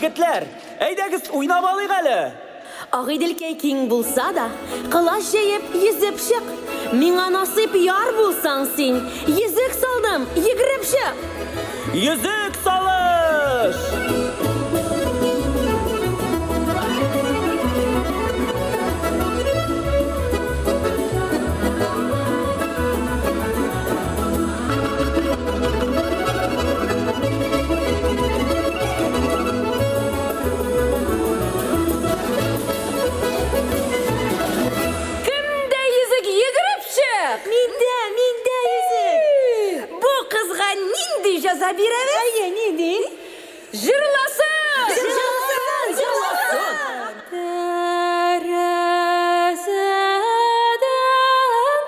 Егетләр, әйдәгез уйнап алыйк әле! Агыйделкәй киң булса да, Колач җәеп йөзеп чык. Миңа насыйп яр булсаң син, Йөзек салдым, йөгереп чык! Йөзек салыш! Кемдә йөзек, йөгереп чык! Миндә, миндә йөзек! Бу кызга нинди җәза бирәбез? Әйе, нинди? Җырласын! Җырласын, җырласын! Тәрәзәдән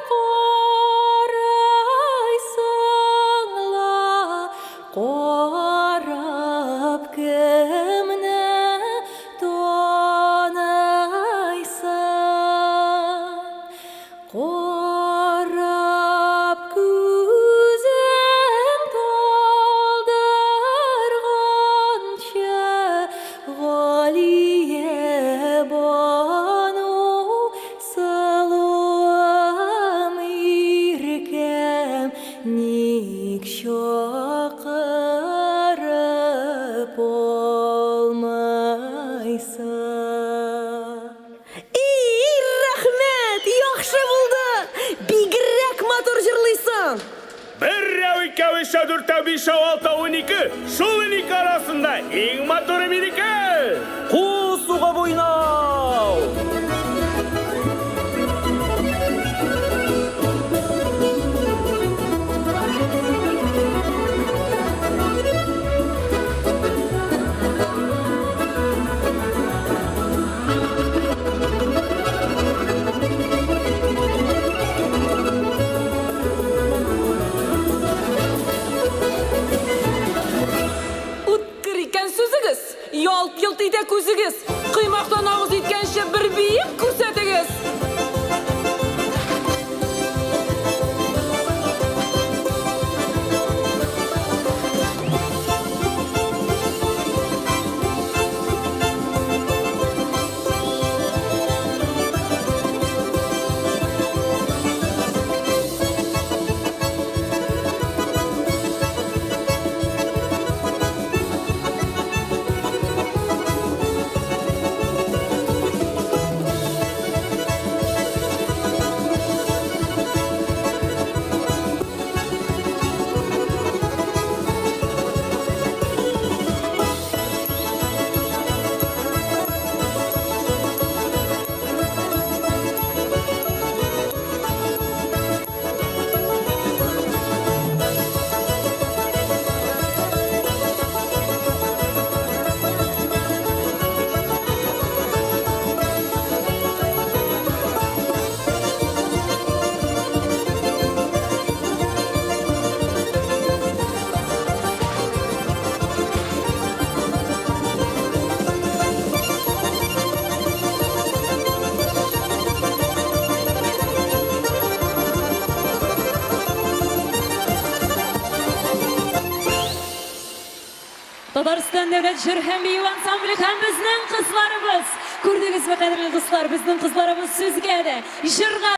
карыйсың ла, карап кемне таныйсың? Карап күзең талдырганчы, Галиябану, сылуым, иркәм, ник чакырып алмыйсың? И, рәхмәт! Яхшы булды! Бигрәк матур җырлыйсың! Берәү, икәү, өчәү, дүртәү, бишәү, алтау, 12. Шул 12 арасында иң матуры минеке! Кул сугып уйнау! Үткер икән сүзегез, ялт-йолт итә күзегез. Коймактан авыз иткәнче бер биеп күрсәтегез. Татарстан дәүләт җыр һәм бию ансамбле һәм безнең кызларыбыз! Күрдегезме, кадерле дуслар, безнең кызларыбыз сүзгә дә, җырга.